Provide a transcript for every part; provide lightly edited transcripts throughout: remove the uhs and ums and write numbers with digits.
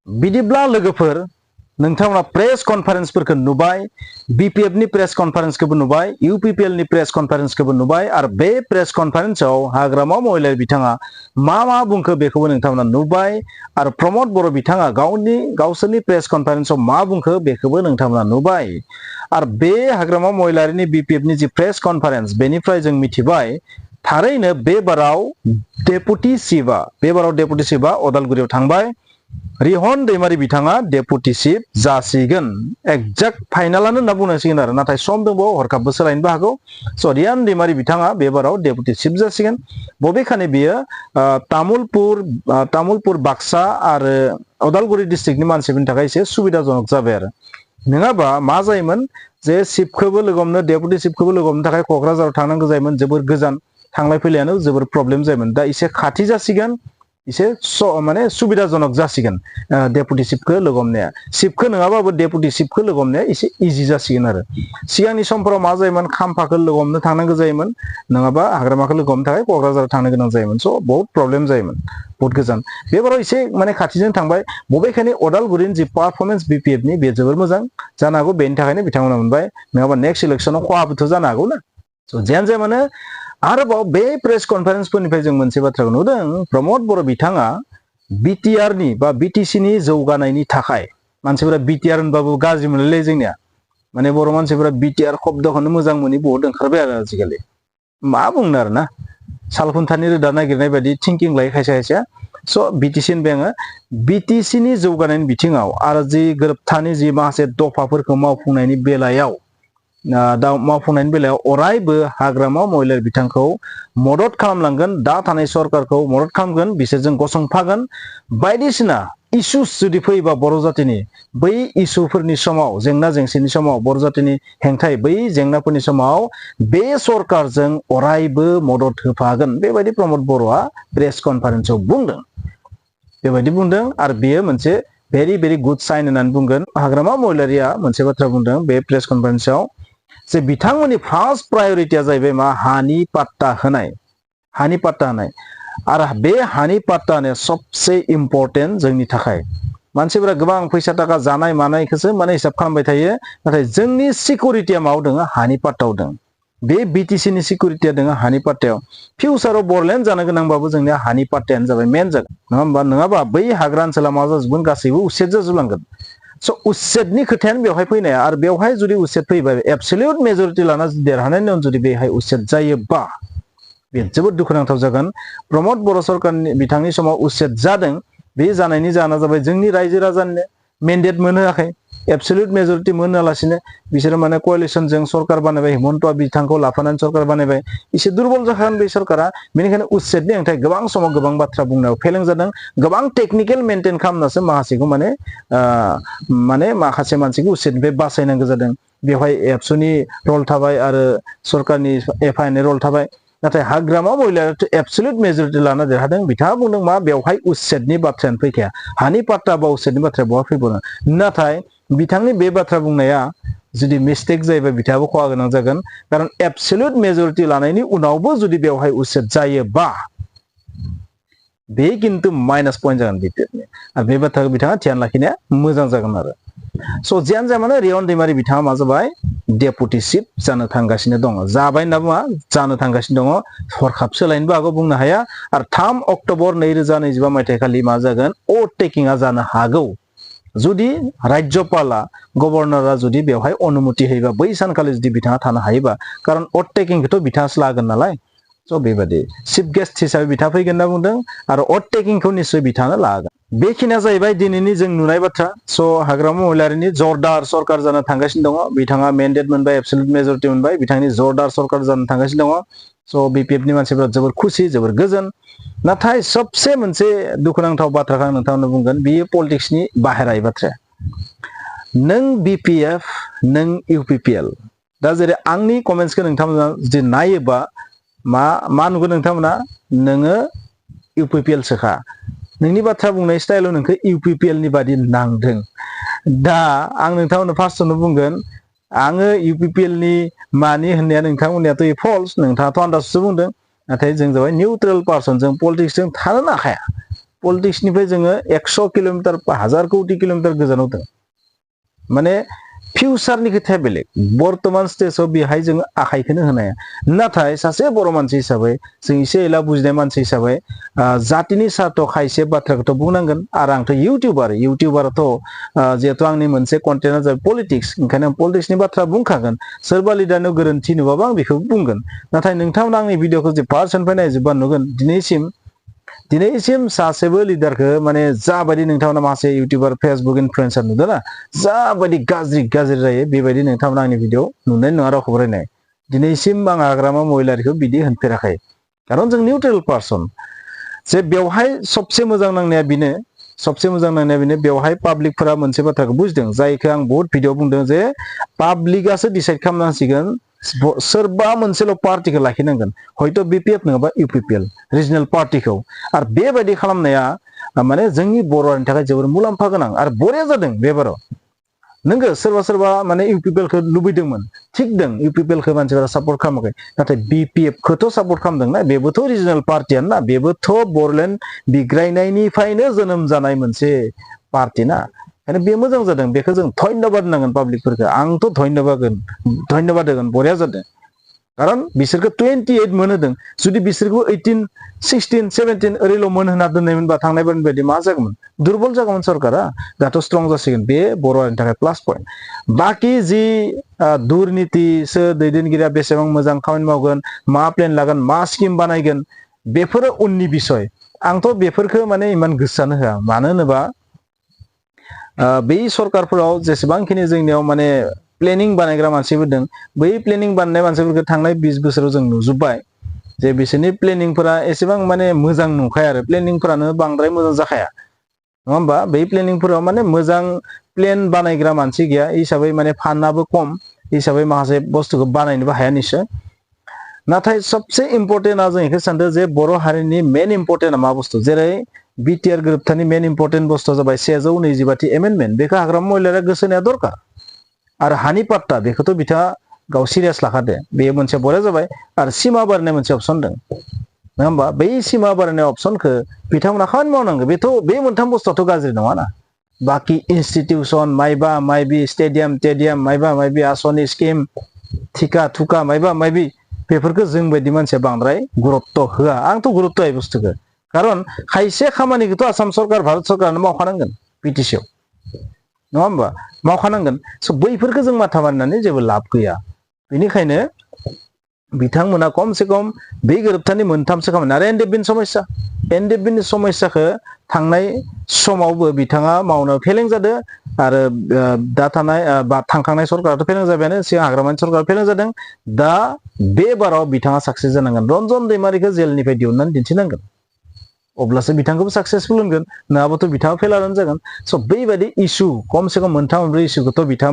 बिदिब्ला लोगोफोर नोंथांमोना प्रेस कन्फारेन्सफोरखौ नुबाय BPF नि प्रेस कन्फारेन्सखौबो नुबाय UPPL नि प्रेस कन्फारेन्सखौबो नुबाय आरो बे प्रेस कन्फारेन्सआव हाग्रामा महिलारि बिथाङा मा बुंखो बेखौबो नोंथांमोना नुबाय आरो प्रमोद बर' बिथाङा गावसोरनि प्रेस कन्फारेन्सआव मा बुंखो बेखौबो नोंथांमोना नुबाय आरो बे हाग्रामा महिलारिनि BPF नि जि प्रेस कन्फारेन्स बेनिफ्राय जों मिथिबाय थारैनो बेबाराव डेपुटि चिफआ अदालगुरियाव थांबाय रिहन दैमारि बिथाङा डेपुटि चिफ जासिगोन एक्जेक्ट फाइनालानो होनना बुंनांसिगोन आरो नाथाय सम दंबावो हरखाबबो सोलायनोबो हागौ स' रिहन दैमारि बिथाङा बेबाराव डेपुटि चिफ जासिगोन बबेखानि बियो तामुलपुर बाक्सा आरो अदालगुरि डिस्ट्रिक्टनि मानसिफोरनि थाखाय एसे सुबिदाजनक जाबाय आरो नङाबा मा जायोमोन जे चिफखौबो लोगो हमनो डेपुटि चिफखौबो लोगो हमनो थाखाय क'क्राझाराव थांनांगौ जायोमोन जोबोर गोजान थांलाय फैलायानो जोबोर प्रब्लेम जायोमोन दा एसे खाथि जासिगोन इसे माने सुबिदाजनक जासिगोन डेपुटि चिफखौ लोगो हमनाया चिफखौ नङाबाबो डेपुटि चिफखौ लोगो हमनाया एसे इजि जासिगोन आरो सिगांनि समफोराव मा जायोमोन खाम्फाखौ लोगो हमनो थांनांगौ जायोमोन नङाबा हाग्रामाखौ लोगो हमनो थाखाय क'क्राझाराव थांनो गोनां जायोमोन स' बहुत प्रब्लेम जायोमोन बहुत गोजान बेबाराव एसे माने खाथिजों थांबाय बबेखानि अदालगुरिनि जि पारफरमेन्स BPF नि बे जोबोर मोजां जानो हागौ बेनि थाखायनो बिथांमोना मोनबाय नङाबा नेक्स्ट इलेक्सनाव खहाबोथ' जानो हागौ ना स' जियानो जाया मानो आरोबाव बे प्रेस कन्फारेन्सफोरनिफ्राय जों मोनसे बाथ्राखौ नुदों प्रमोद बर' बिथाङा BTR नि बा BTC नि जौगानायनि थाखाय मानसिफोरा BTR होनबाबो गाज्रि मोनोलै जोंनिया माने बर' मानसिफोरा BTR शब्दखौनो मोजां मोनि बहुत ओंखारबाय आरो आजिखालि मा बुंनो आरो ना सालखुन्थानि रोदा नागिरनाय बायदि थिंकिं लायो खायसे स' BTC होनबाय आङो BTC नि जौगानायनि बिथिङाव आरो जि गोरोबथानि जि माखासे दफाफोरखौ मावफुंनायनि बेलायाव अरायबो हाग्रामा महिलारि बिथांखौ मदद खालामलांगोन दा थानाय सरकारखौ मदद खालामगोन बिसोरजों गसंफागोन बायदिसिना इस्युस जुदि फैयोबा बर' जातिनि बै इस्युफोरनि समाव जेंना जेंसिनि समाव बर' जातिनि हेंथायै बै जेंनाफोरनि समाव बे सरकारजों अरायबो मदद होफागोन बेबायदि प्रमोद बर'आ प्रेस कन्फारेन्सआव बुंदों बेबायदि बुंदों आरो बेयो मोनसे भेरि गुड साइन होननानै बुंगोन हाग्रामा महिलारिया मोनसे बाथ्रा बुंदों बे प्रेस कन्फारेन्सआव जे बिथांमोननि फार्स्ट प्रायरिटिया जाहैबाय मा हानि पाट्टा होनाय आरो बे हानि पाट्टा होनाया सबसे इम्पर्टेन्ट जोंनि थाखाय मानसिफोरा गोबां फैसा थाखा जानाय मानायखौसो माने हिसाब खालामबाय थायो नाथाय जोंनि सिकिउरिटिया माव दङ हानि पाट्टायाव दङ बे BTC नि सिकिउरिटिया दङ हानि पाट्टायाव फिउचाराव बरलेण्ड जानो गोनांबाबो जोंनिया हानि पाट्टायानो जाबाय मेन जागोन नङा होमबा नङाबा बै हाग्रा ओनसोला मा जाजोबगोन गासैबो उसेद जाजोबलांगोन स' उसेदनि खोथायानो बेवहाय फैनाया आरो बेवहाय जुदि उसेद फैबा एबसलिउट मेजरिटि लाना देरहानायनि उनाव जुदि बेहाय उसेद जायोबा बे जोबोद दुखुनांथाव जागोन प्रमोद बर' सरकारनि बिथांनि समाव उसेद जादों बे जानायनि जाहोना जाबाय जोंनि रायजो राजानो मेन्डेट मोनहोआखै एबसलिउट मेजरिटि मोनालासिनो बिसोरो माने क'एलिसनजों सरकार बानायबाय हिमन्त बिथांखौ लाफानानै सरकार बानायबाय एसे दुरबल जाखागोन बे सरकारा बेनिखायनो उसेदनि हेंथायै गोबां समाव गोबां बाथ्रा बुंनायाव फेलें जादों गोबां टेकनिकेल मेनटेन खालामनासो माखासेखौ माने माखासे मानसिखौ उसेदनिफ्राय बासायनांगौ जादों बेवहाय एबसुनि रल थाबाय आरो सरकारनि FI नि रल थाबाय नाथाय हाग्रामा महिलारियाथ' एबसलिउट मेजरिटि लाना देरहादों बिथाङा बुंदों मा बेवहाय उसेदनि बाथ्रायानो फैखाया हानि पाट्टा बा उसेदनि बाथ्राया बहा फैबावनो नाथाय बिथांनि बे बाथ्रा बुंनाया जुदि मिस्टेक जायोबा बिथाङाबो खहा गोनां जागोन खारन एबसलिउट मेजरिटि लानायनि उनावबो जुदि बेवहाय उसेद जायोबा बे किन्तु माइनास पइन्ट जागोन BPF आरो बे बाथ्राखौ बिथाङा ध्यान लाखिनाया मोजां जागोन आरो स' जियानो जाया मानो रिहन दैमारि बिथाङा मा जाबाय डेपुटि चिफ जानो थांगासिनो दङ जाबाय होनना बुङा जानो थांगासिनो दङ हरखाब सोलायनोबो हागौ बुंनो हाया आरो 3 अक्ट'बर 2025 मायथाइखालि मा जागोन अभारटेकिंआ जानो हागौ जुदि राज्यपाला गभर्नरा जुदि बेवहाय अनुमति होयोबा बै सानखालि जुदि बिथाङा थानो हायोबा खारन अभारटेकिंखौथ' बिथाङासो लागोन नालाय स' बेबायदि चिफ गेस्ट हिसाबै बिथाङा फैगोन होनना बुंदों आरो अभारटेकिंखौ निस्सय बिथाङा लागोन बेखिनिया जाहैबाय दिनैनि जों नुनाय बाथ्रा स' हाग्रामा महिलारिनि जरदार सरकार जानो थांगासिनो दङ बिथाङा मेन्डेट मोनबाय एबसलिउट मेजरिटि मोनबाय बिथांनि जरदार सरकार जानो थांगासिनो दङ स' BPF नि मानसिफोरा जोबोर खुसि जोबोर गोजोन नाथाय सबसे मोनसे दुखुनांथाव बाथ्राखौ आं नोंथांनो बुंगोन बेयो पलिटिक्सनि बाहेरानि बाथ्राया नों BPF नों UPPL दा जेरै आंनि कमेन्ट्सखौ नोंथांमोना जुदि नायोबा मा नुगोन नोंथांमोना नोङो UPPL सोखा नोंनि बाथ्रा बुंनाय स्टाइलाव नोंखौ UPPL नि बादि नांदों दा आं नोंथांमोननो फार्स्टआवनो बुंगोन आङो UPPL नि मानि होननाया नोंथांमोननियाथ' फल्स नोंथाङाथ' आन्दाजसो बुंदों नाथाय जों जाबाय निउट्रेल पार्सन जों पलिटिक्सजों थानो हाखाया पलिटिक्सनिफ्राय जोङो 100 किल'मिटार 1000 कोटि किल'मिटार गोजानाव दं माने फिउचारनि खोथाया बेलेग बर्तमान स्टेजआव बेहाय जोङो आखाइखौनो होनो हाया नाथाय सासे बर' मानसि हिसाबै जों एसे एला बुजिनाय मानसि हिसाबै जातिनि सार्थ खायसे बाथ्राखौथ' बुंनांगोन आरो आंथ' इउटिउबाराथ' जिहेतु आंनि मोनसे कन्टेन्टआ जाबाय पलिटिक्स ओंखायनो पलिटिक्सनि बाथ्रा बुंखागोन सोरबा लिडारनो गोरोन्थि नुबाबो आं बेखौ बुंगोन नाथाय नोंथांमोना आंनि भिडिअखौ जे पार्सनिफ्राय नायजोबबा नुगोन दिनैसिम सासेबो लिडारखौ माने जाबायदि नोंथांमोना माखासे इउटिउबार फेसबुक इनफ्लुएन्सार नुदों ना जाबायदि गाज्रि जायो बेबायदि नोंथांमोना आंनि भिडिअ नुनाय नङा रावखौबो रायनाय दिनैसिम आं हाग्रामा महिलारिखौ बिदि होनफेराखै खारन जों निउट्रेल पार्सन जे बेवहाय सबसे मोजां नांनाया बेनो बेवहाय पाब्लिकफोरा मोनसे बाथ्राखौ बुजिदों जायखौ आं बहुत भिडिअ बुंदों जे पाब्लिकआसो डिसाइड खालामनांसिगोन सोरबा मोनसेल' पार्टिखौ लाखिनांगोन हयथ' BPF नङाबा UPPL रिजनेल पार्टिखौ आरो बेबायदि खालामनाया माने जोंनि बर'नि थाखाय जोबोर मुलाम्फा गोनां आरो बरिया जादों बेबाराव नोंगो सोरबा माने UPPLखौ लुबैदोंमोन थिग दं UPPLखौ मानसिफोरा सापर्ट खालामाखै नाथाय BPFखौथ' सापर्ट खालामदोंना बेबोथ' रिजनेल पार्टियानो ना बेबोथ' बर'लेण्ड बिग्रायनायनिफ्रायनो जोनोम जानाय मोनसे पार्टि ना ओंखायनो बे मोजां जादों बेखौ जों धन्यबाद होनांगोन पाब्लिकफोरखौ आंथ' धन्यबाद होगोन बरिया जादों खारन बिसोरखौ 28 मोनहोदों जुदि बिसोरखौ 18 16 17 ओरैल' मोनहोना दोननायमोनबा थांनाय बायदि मा जागौमोन दुरबल जागौमोन सरकारा दाथ' स्ट्रं जासिगोन बे बर'नि थाखाय प्लास पइन्ट बाखि जि दुर्नितिसो दैदेनगिरिया बेसेबां मोजां खामानि मावगोन मा प्लेन लागोन मा स्किम बानायगोन बेफोरो उननि बिसय आंथ' बेफोरखौ माने इमान गोसोआनो होआ मानो होनोबा बै सरकारफोराव जेसेबांखिनि जोंनियाव माने प्लेनिं बानायग्रा मानसिफोर दं बै प्लेनिं बानायनाय मानसिफोरखौ थांनाय 20 बोसोराव जों नुजोब्बाय जे बिसोरनि प्लेनिंफोरा एसेबां माने मोजां नंखाया आरो प्लेनिंफोरानो बांद्राय मोजां जाखाया नङा होमबा बै प्लेनिंफोराव माने मोजां प्लेन बानायग्रा मानसि गैया हिसाबै माने फान्डआबो खम हिसाबै माखासे बुस्थुखौ बानायनोबो हाया निश्चय नाथाय सबसे इम्पर्टेन्टआ जों बेखौ सानदों जे बर' हारिनि मेन इम्पर्टेन्टआ मा बुस्थु जेरै बिटिआर गोरोबथानि मेन इम्पर्टेन्ट बुस्थुआ जाबाय 125 एमेन्डमेन्ट बेखौ हाग्रामा महिलारिया गोसो होनाया दरकार आरो हानि पाट्टा बेखौथ' बिथाङा गाव सिरियास लाखादो बेयो मोनसे बरिया जाबाय आरो सिमा बारनाय मोनसे अपसन दं नङा होमबा बै सिमा बारनाय अपसनखौ बिथांमोना खामानि मावनांगौ बे मोनथाम बुस्थुआथ' गाज्रि नङाना बाखि इनस्टिटिउसन माइबा स्टेडियाम माइबा आसनि स्किम थिका थुका माइबा बेफोरखौ जों बायदि मानसिया बांद्राय गुरुत्त होआ आंथ' गुरुत्त होआ बुस्थुखौ खारन खायसे खामानिखौथ' आसाम सरकार भारत सरकारानो मावखानांगोन बिटिसिआव नङा होमबा मावखानांगोन स' बैफोरखौ जों माथा मारिनानै जेबो लाब गैया बेनिखायनो बिथांमोना खमसे खम बे गोरोबथानि मोनथामसो खामानि आरो एनडिएफबिनि समस्याखौ थांनाय समावबो बिथाङा मावनो फेलें जादों आरो दा थानाय थांखांनाय सरकाराथ' फेलें जाबायानो सिगां हाग्रामानि सरकारा फेलें जादों दा बे बाराव बिथाङा साक्सेस जानांगोन रन्जन दैमारिखौ जेलनिफ्राय दिहुननानै दिन्थिनांगोन अब्लासो बिथांखौबो साक्सेसफुल होनगोन नङाबाथ' बिथाङा फेलारानो जागोन स' बैबायदि इस्यु खमसे खम मोनथाम मोनब्रै इस्युखौथ' बिथाङा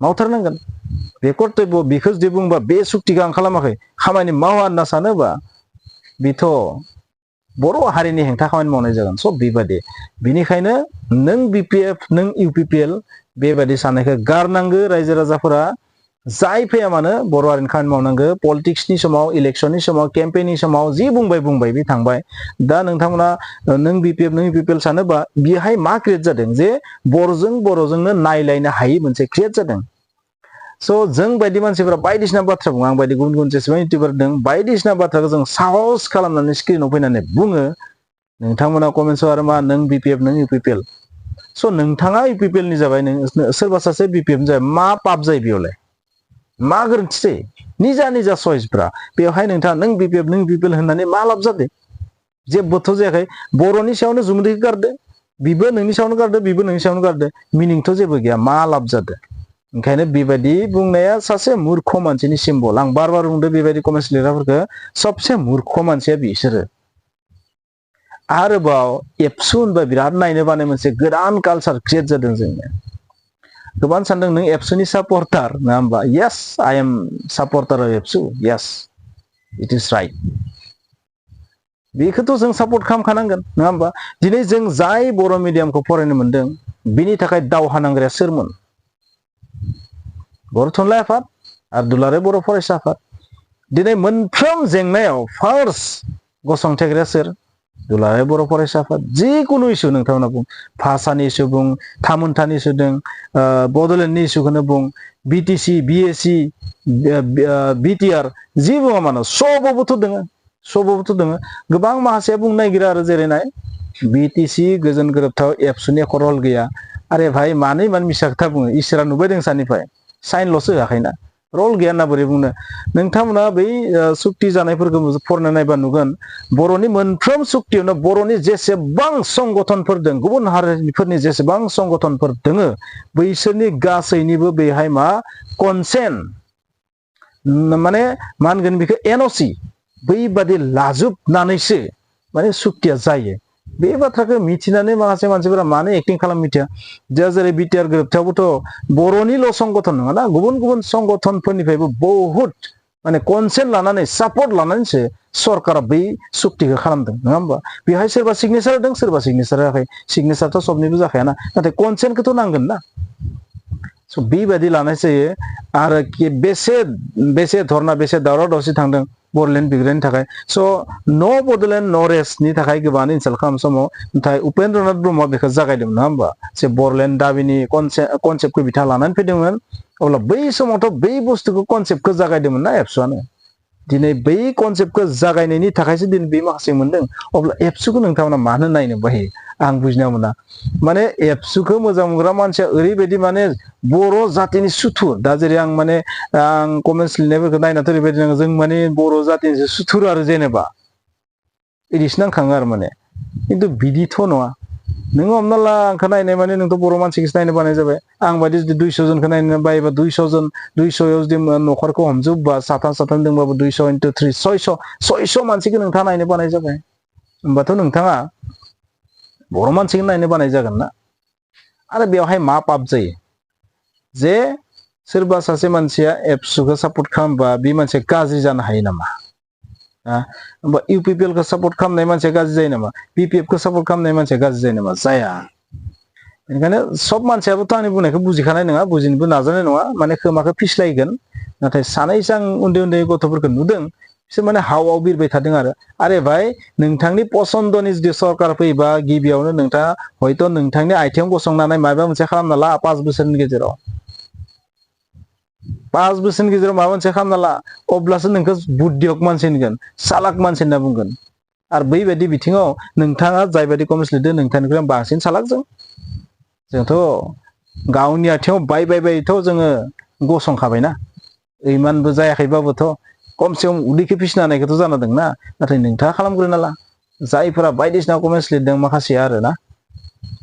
मावथारनांगोन बे कर्तब्य बेखौ जुदि बुंबा बे सुक्तिखौ आं खालामाखै खामानि मावा होनना सानोबा बेथ' बर' हारिनि हेंथा खामानि मावनाय जागोन सब बेबायदि बिनिखायनो नों BPF नों UPPL बेबायदि साननायखौ गारनांगौ रायजो राजाफोरा जाय फैया मानो बर' हारिनि खामानि मावनांगौ पलिटिक्सनि समाव इलेक्सननि समाव केम्पेइननि समाव जि बुंबाय बे थांबाय दा नोंथांमोना नों BPF नों UPPL सानोबा बेहाय मा क्रिएट जादों जे बर'जोंनो नायलायनो हायि मोनसे क्रिएट जादों स' जों बायदि मानसिफोरा बायदिसिना बाथ्रा बुङो आं बायदि गुबुन जेसेबां इउटिउबार दं बायदिसिना बाथ्राखौ जों साहस खालामनानै स्क्रिनाव फैनानै बुङो नोंथांमोना कमेन्टसआव आरो मा नों BPF नों UPPL स' नोंथाङा UPPL नि जाबाय नों सोरबा सासे BPF नि जाबाय मा पाप जायो बेयावलाय मा गोरोन्थि जायो निजा चइसफ्रा बेवहाय नोंथाङा नों BPF नों UPPL होननानै मा लाब जादों जेबोथ' जायाखै बर'नि सायावनो जुमुदैखौ गारदो बिबो नोंनि सायावनो गारदो बिबो नोंनि सायावनो गारदो मिनिंथ' जेबो गैया मा लाब जादों ओंखायनो बेबायदि बुंनाया सासे मूर्ख मानसिनि सिम्बल आं बार बुंदो बेबायदि कमेन्ट्स लिरग्राफोरखौ सबसे मूर्ख मानसिया बिसोरो आरोबाव एबसु होनबा बिराद नायनो बानाय मोनसे गोदान कालचार क्रिएट जादों जोंनिया गोबां सानदों नों एबसुनि सापर्टार नङा होमबा येस आइ एम सापर्टार अफ एबसु येस इट इज राइट बेखौथ' जों सापर्ट खालामखानांगोन नङा होमबा दिनै जों जाय बर' मिडियामखौ फरायनो मोनदों बिनि थाखाय दावहा नांग्राया सोरमोन बर' थुनलाइ आफाद आरो दुलाराय बर' फरायसा आफाद दिनै मोनफ्रोम जेंनायाव फार्स्ट गसंथाग्राया सोर दुलाराय बर' फरायसा आफाद जिकुनु इसु नोंथांमोना बुं भाषानि इसु बुं थामोनथानि इसु दों बड'लेण्डनि इसुखौनो बुं बिटिसि बिएसि बिटिआर जि बुङा मानो सबावबोथ' दोङो गोबां माखासेया बुंनो नागिरा आरो जेरैनाय बिटिसि गोजोन गोरोबथाव एबसुनि खरल गैया आरे भाई मानो इमान मिसा खोथा बुङो इसोरा नुबाय दों सानिफ्राय साइनल'सो होआखैना रल गैया होनना बोरै बुंनो नोंथांमोना बै सुक्ति जानायफोरखौ फरायना नायबा नुगोन बर'नि मोनफ्रोम सुक्तियावनो बर'नि जेसेबां संगठनफोर दं गुबुन हारिफोरनि जेसेबां संगठनफोर दोङो बैसोरनि गासैनिबो बेहाय मा कनसेन्ट माने मा होनगोन बेखौ एनअसि बैबादि लाजोबनानैसो माने सुक्तिया जायो बे बाथ्राखौ मिथिनानै माखासे मानसिफोरा मानो एक्टिं खालाम मिथिया जा जेरै बिटिआर गोरोबथायावबोथ' बर'निल' संगठन नङाना गुबुन गुबुन संगठनफोरनिफ्रायबो बहुद माने कनसेन्ट लानानै सापर्ट लानानैसो सरकारा बै सुक्तिखौ खालामदों नङा होमबा बेहाय सोरबा सिगनेचार होदों सोरबा सिगनेचार होआखै सिगनेचारथ' सबनिबो जाखायाना नाथाय कनसेन्टखौथ' नांगोन ना स' बेबायदि लानाय जायो आरो बेसे धरना बेसे दावराव दावसि थांदों बड'लेण्ड बिग्रायनि थाखाय स' न' बड'लेण्ड न' रेस्टनि थाखाय गोबाङानो इनसाल्ट खालाम समाव नाथाय उपेन्द्रनाथ ब्रह्मआ बेखौ जागायदोंमोन नङा होमबा जे बड'लेण्ड दाबिनि कनसेप्टखौ बिथाङा लानानै फैदोंमोन अब्ला बै समावथ' बै बुस्थुखौ कनसेप्टखौ जागायदोंमोन ना एबसुआनो दिनै बै कनसेप्टखौ जागायनायनि थाखायसो दिनै बे माखासे मोनदों अब्ला एबसुखौ नोंथांमोना मानो नायनो बायो आं बुजिना मोना माने एबसुखौ मोजां मोनग्रा मानसिया ओरैबायदि माने बर' जातिनि सुथुर दा जेरै आं माने आं कमेन्ट्स लिरनायफोरखौ नायनाथ' ओरैबायदि जों माने बर' जातिनि सुथुर आरो जेनेबा इदिसो नांखाङो आरो माने खिन्थु बिदिथ' नङा नोङो हमना ला आंखौ नायनाय माने नोंथ' बर' मानसिखौसो नायनो बानाय जाबाय आं बायदि जुदि 200 जनखौ नायनो बायोबा 200 जन 200याव जुदि न'खरखौ हमजोबबा साथाम दोंबाबो 200 into 3 600 मानसिखौ नोंथाङा नायनो बानाय जाबाय होमबाथ' नोंथाङा बर' मानसिखौ नायनो बानाय जागोन ना आरो बेवहाय मा पाप जायो जे सोरबा सासे मानसिया एबसुखौ सापर्ट खालामबा बे मानसिया गाज्रि जानो हायो नामा होमबा UPPL खौ सापर्ट खालामनाय मानसिया गाज्रि जायो नामा BPF खौ सापर्ट खालामनाय मानसिया गाज्रि जायो नामा जाया बेनिखायनो सब मानसियाबोथ' आंनि बुंनायखौ बुजिखानाय नङा बुजिनोबो नाजानाय नङा माने खोमाखौ फिस्लायगोन नाथाय सानैसो आं उन्दै गथ'फोरखौ नुदों बिसोर माने हावाव बिरबाय थादों आरे भाई नोंथांनि पसन्दनि जुदि सरकार फैबा गिबियावनो नोंथाङा हयथ' नोंथांनि आथिङाव गसंनानै माबा मोनसे खालामना ला 5 बोसोरनि गेजेराव 5 बोसोरनि गेजेराव माबा मोनसे खालामना ला अब्लासो नोंखौ बुद्धियक मानसि होनगोन सालाक मानसि होनना बुंगोन आरो बैबायदि बिथिङाव नोंथाङा जायबायदि कमेन्ट्स लिरदों नोंथांनिख्रुइ बांसिन सालाक जोंथ' गावनि आथिङाव बायथ' जोङो गसंखाबायना इमानबो जायाखैबाबोथ' खमसे खम उदैखौ फिसिनो हानायखौथ' जाना दंना नाथाय नोंथाङा खालामग्रोना ला जायफोरा बायदिसिना कमेन्ट्स लिरदों माखासे आरोना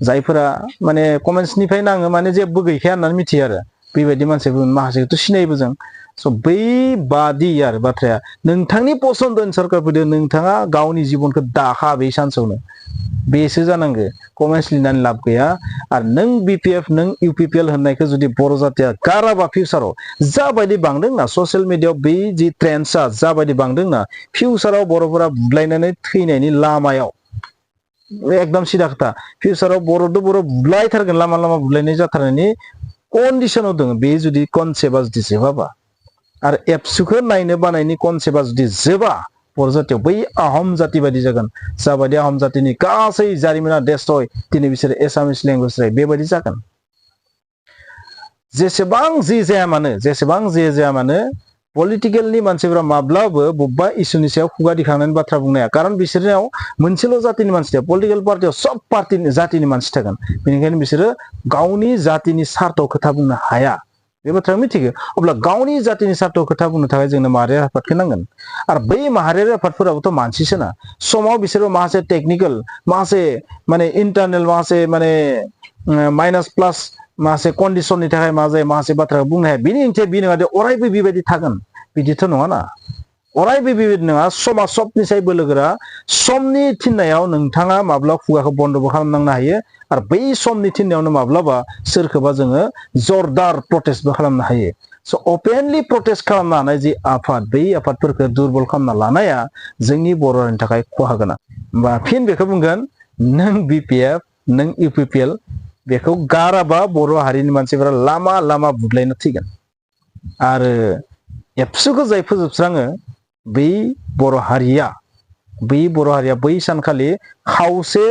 जायफोरा माने कमेन्ट्सनिफ्रायनो आङो माने जेबो गैखाया होननानै मिथियो आरो बेबायदि मानसिबो माखासेखौथ' सिनायबो जों स' बैबादि आरो बाथ्राया नोंथांनि पसन्दनि सरकार फैदों नोंथाङा गावनि जिबनखौ दाखा बे सान्सआवनो बेसो जानांगौ कमेन्ट्स लिरनानै लाब गैया आरो नों BPF नों UPPL होननायखौ जुदि बर' जातिया गाराबा फिउचाराव जाबायदि बांदोंना ससियेल मिडियायाव बै जि ट्रेन्डसा जाबायदि बांदोंना फिउचाराव बर'फोरा बुलायनानै थैनायनि लामायाव एकदम सिदा खोथा फिउचाराव बर' बुलायथारगोन लामा बुलायनाय जाथारनायनि कन्डिशनाव दङ बे जुदि कनसेप्टआ जुदि जोबाबा आरो एबसुखौ नायनो बानायनि कनसेप्टआ जुदि जोबा बर' जातियाव बै आहम जाति बायदि जागोन जाबायदि आहम जातिनि गासै जारिमिना डेस्ट्रय दिनै बिसोरो एसामिस लेंगुवेज राय बेबायदि जागोन जेसेबां जे जाया मानो पलिटिकेलनि मानसिफोरा माब्लाबो बबेबा इसुनि सायाव खुगा दिखांनानै बाथ्रा बुंनो हाया खारन बिसोरनाव मोनसेल' जातिनि मानसि थाया पलिटिकेल पार्टियाव सब जातिनि मानसि थागोन बेनिखायनो बिसोरो गावनि जातिनि सार्थआव खोथा बुंनो हाया बे बाथ्राखौ मिथिगौ अब्ला गावनि जातिनि सार्थआव खोथा बुंनो थाखाय जोंनो माहारियारि आफादखौ नांगोन आरो बै माहारियारि आफादफोराबोथ' मानसिसोना समाव बिसोरो माखासे टेकनिकेल माखासे माने इन्टारनेल माखासे माने माइनास प्लास माखासे कन्डिशननि थाखाय मा जायो माखासे बाथ्राखौ बुंनो हाया बिनि ओंथिया बे नङा अरायबो बेबायदि थागोन बिदिथ' नङाना अरायबो बेबायदि नङा समा सबनिसाय बोलोगोरा समनि थिननायाव नोंथाङा माब्ला खुगाखौ बन्द'बो खालामनांनो हायो आरो बै समनि थिननायावनो माब्लाबा सोरखौबा जोङो जरदार प्रटेस्टबो खालामनो हायो स' अपेनलि प्रटेस्ट खालामनो हानाय जि आफाद बै आफादफोरखौ दुरबल खालामना लानाया जोंनि बर' हारिनि थाखाय खहा गोनां होमबा फिन बेखौ बुंगोन नों BPF नों UPPL बेखौ गाराबा बर' हारिनि मानसिफोरा लामा बुदलायनो थैगोन आरो एबसुखौ जाय फोजोबस्राङो बै बर' हारिया बै बर' हारिया बै सानखालि खावसे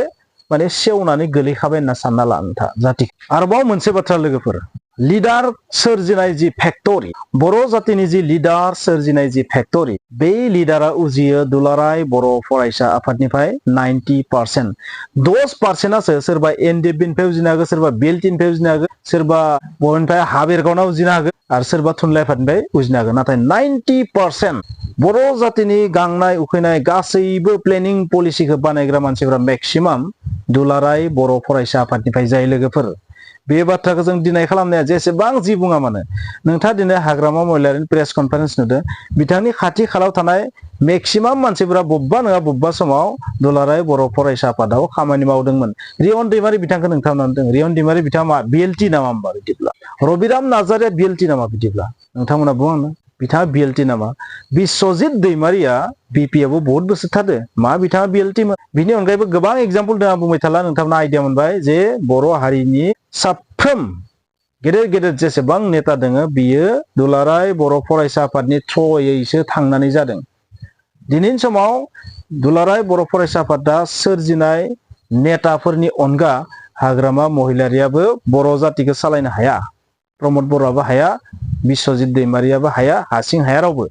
माने सेवनानै गोलैखाबाय होनना सानना ला नोंथाङा जाति। आरोबाव मोनसे बाथ्रा लोगोफोर, लिडार सोरजिनाय जि फेक्टरि, बर' जातिनि जि लिडार सोरजिनाय जि फेक्टरि, बे लिडारा उजियो दुलाराय बर' फरायसा आफादनिफ्राय 90%। 10%आसो सोरबा एनडिएफबिनिफ्राय उजिनो हागौ, सोरबा बिएलटिनिफ्राय उजिनो हागौ, सोरबा बबेनिफ्राय हाबेरगावना उजिनो हागौ, आरो सोरबा थुनलाइ आफादनिफ्राय उजिनो हागौ। नाथाय 90% बर' जातिनि गांनाय उखैनाय गासैबो प्लेनिं पलिसिखौ बानायग्रा मानसिफोरा मेक्सिमाम दुलाराय बर' फरायसा आफादनिफ्राय जाय लोगोफोर। बे बाथ्राखौ जों दिनै खालामनाया जेसेबां जि बुङा मानो, नोंथाङा दिनै हाग्रामा महिलारिनि प्रेस कनफारेन्स नुदों, बिथांनि खाथि खालाव थानाय मेक्सिमाम मानसिफोरा बबेबा नङा बबेबा समाव दुलाराय बर' फरायसा आफादाव खामानि मावदोंमोन। रियन दैमारि बिथांखौ नोंथांमोना नुदों। रियन दैमारि बिथाङा मा बिएलटि नामा होमबा बिदिब्ला? रबिराम नार्जारिया बिएलटि नामा बिदिब्ला? नोंथांमोना बुं आंनो, बिथाङा बिएलटि नामा? बिस्वजित दैमारिया बिपिएफआव बहुत बोसोर थादो, मा बिथाङा बिएलटिमोन? बिनि अनगायैबो गोबां एग्जाम्पल दं, आं बुंबाय थाला, नोंथांमोना आइडिया मोनबाय जे बर' हारिनि साफ्रोम गेदेर गेदेर जेसेबां नेता दोङो बियो दुलाराय बर' फरायसा आफादनि थ्रयैसो थांनानै जादों। दिनैनि समाव दुलाराय बर' फरायसा आफादा सोरजिनाय नेताफोरनि अनगा हाग्रामा महिलारियाबो बर' जातिखौ सालायनो हाया, प्रमद बर'आबो हाया, बिस्वजित दैमारियाबो हाया, हारसिं हाया रावबो।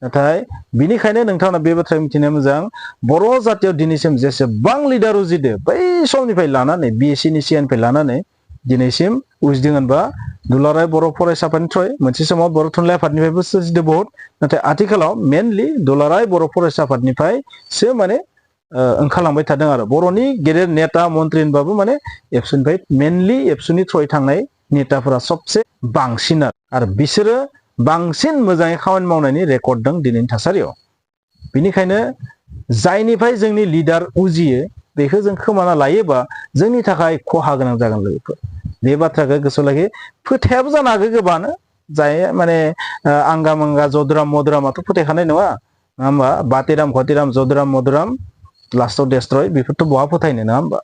नाथाय बिनिखायनो नोंथांमोना बे बाथ्राखौ मिथिनाया मोजां, बर' जातियाव दिनैसिम जेसेबां लिडार उजिदो बै समनिफ्राय लानानै बिएससिनि सिगांनिफ्राय लानानै दिनैसिम उजिदों होनबा दुलाराय बर' फरायसा आफादनि थ्रयै। मोनसे समाव बर' थुनलाइ आफादनिफ्रायबो सोरजिदों बहुत, नाथाय आथिखालाव मेनलि दुलाराय बर' फरायसा आफादनिफ्रायसो माने ओंखारलांबाय थादों आरो। बर'नि गेदेर नेता मन्त्रि होनबाबो माने एबसुनिफ्राय मेनलि एबसुनि थ्रयै थांनाय नेताफोरा सबसे बांसिन आरो बिसोरो बांसिन मोजाङै खामानि मावनायनि रेकर्ड दं दिनैनि थासारियाव। बिनिखायनो जायनिफ्राय जोंनि लिडार उजियो बेखौ जों खोमाना लायोबा जोंनि थाखाय खहा गोनां जागोन लोगोफोर। बे बाथ्राखौ गोसोआव लाखि। फोथायाबो जानो हागौ गोबाङानो, जाय माने आंगा मांगा जदुराम मदुरामाथ' फोथायखानाय नङा, नङा होमबा? बातिराम खतिराम जदुराम मदुराम लास्टआव डेस्ट्रय, बेफोरथ' बहा फोथायनो, नङा होमबा?